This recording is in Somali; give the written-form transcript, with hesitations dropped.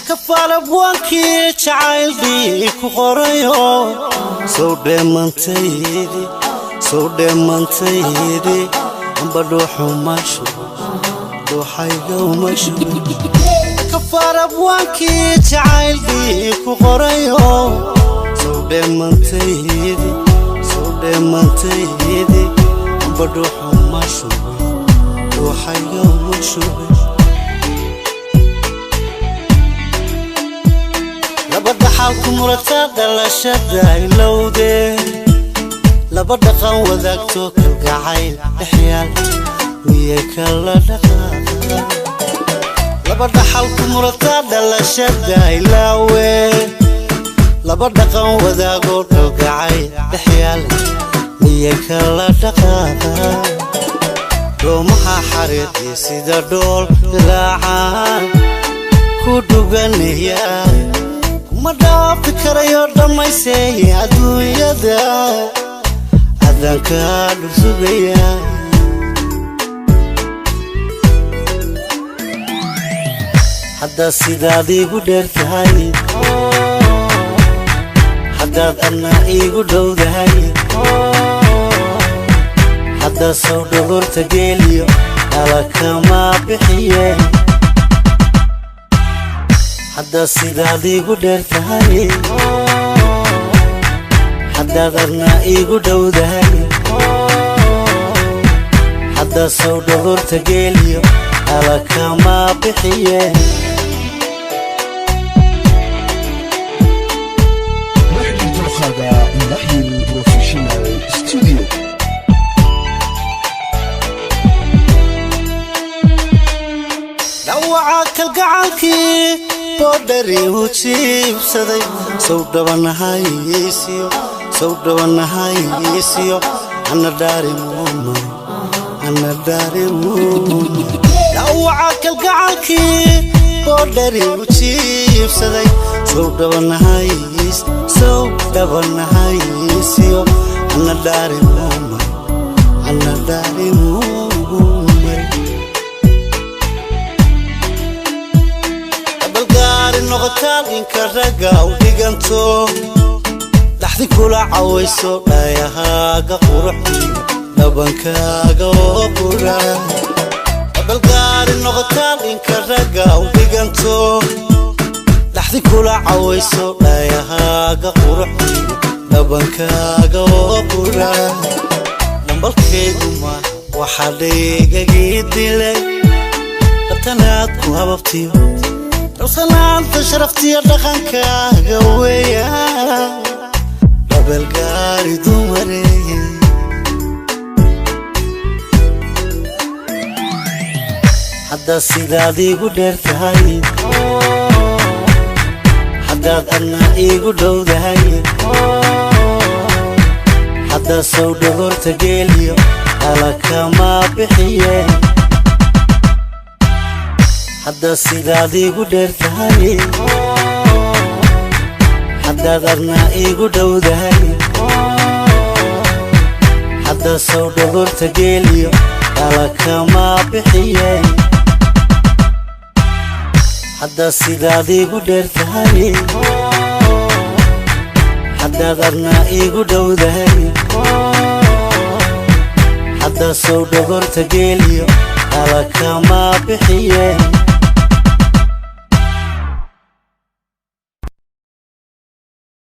Kafaalabwaankii jacaylbii ku qorayo, sow dheemantaydi, sow dheemantaydi, amba dhuuxu mashu dhuuxayga umashu. Kafaarabwaankii jacaylbii ku qorayo, sow dheemantaydi, sow dheemantaydi, amba dhuuxu mashu dhuuxayga umashu. Laba dhaxal ku murata dhalashada ilowde, laba dhaqan wadaagto kalgacayl dhexyaal miyay kala dhaqaaqa? Laba dhaxal ku murata dhalashada ilaawe, laba dhaqan wadaago kalgacayl dhexyaal miyay kala dhaqaaqa? Dhoomaha xariiqii sida dhool dilaacaan ku dhuganaya, ma dhaafi karayo dhammayseeye adduunyada adankaa dhul sugaya. Haddaad sidaad iigu dheer tahay, haddaad adna iigu dhowdahay, haddaad sow dhogorta geeliyo dhala kama bixiye. Haddaad sidaad iigu dheer tahay, haddaad adna iigu dhowdahay, haddaad sow dhogorta geeliyo dhala kama bixiye. Naxli dookhaaga, Naxli Professional Studio. Dhawaca kalgacalkii boodhari u jiibsaday, sow dhabanahaysiyo, sow dhabanahaysiyo, ana dhaarimuuma, ana dhaarimuuma. Dhawaca kalgacalkii boodhari u jiibsaday, sow dhabanahays, sow dhabanahaysiyo, ana dhaarimuuma, ana dhaarimuuma. Balgaari noqotaan inka ragga u dhiganto, dhaxdi kula cawayso, dhaayahaaga quruxdiyo dhabankaaga oo qura. Balgaari noqotaan inka ragga u dhiganto, dhaxdi kula cawayso, dhaayahaaga quruxdiyo dhabankaaga oo qura. Dhambalkayguma waxaa dhaygagii dilay dhabtanaad ku hababtiyo dhowsanaanta sharaftiyo dhaqankaaga weeya, dhabeelgaari dumare. Haddaad sidaad iigu dheer tahay, haddaad adna iigu dhowdahay, haddaad sow dhogorta geeliyo dhala kama bixiye. Haddaad sidaad iigu dheer tahay, haddaad adna iigu dhowdahay, haddaad sow dhogorta geeliyo dhala kama bixiye. Haddaad sidaad iigu dheer tahay, haddaad adna iigu dhowdahay, haddaad sow dhogorta geeliyo dhala kama bixiye.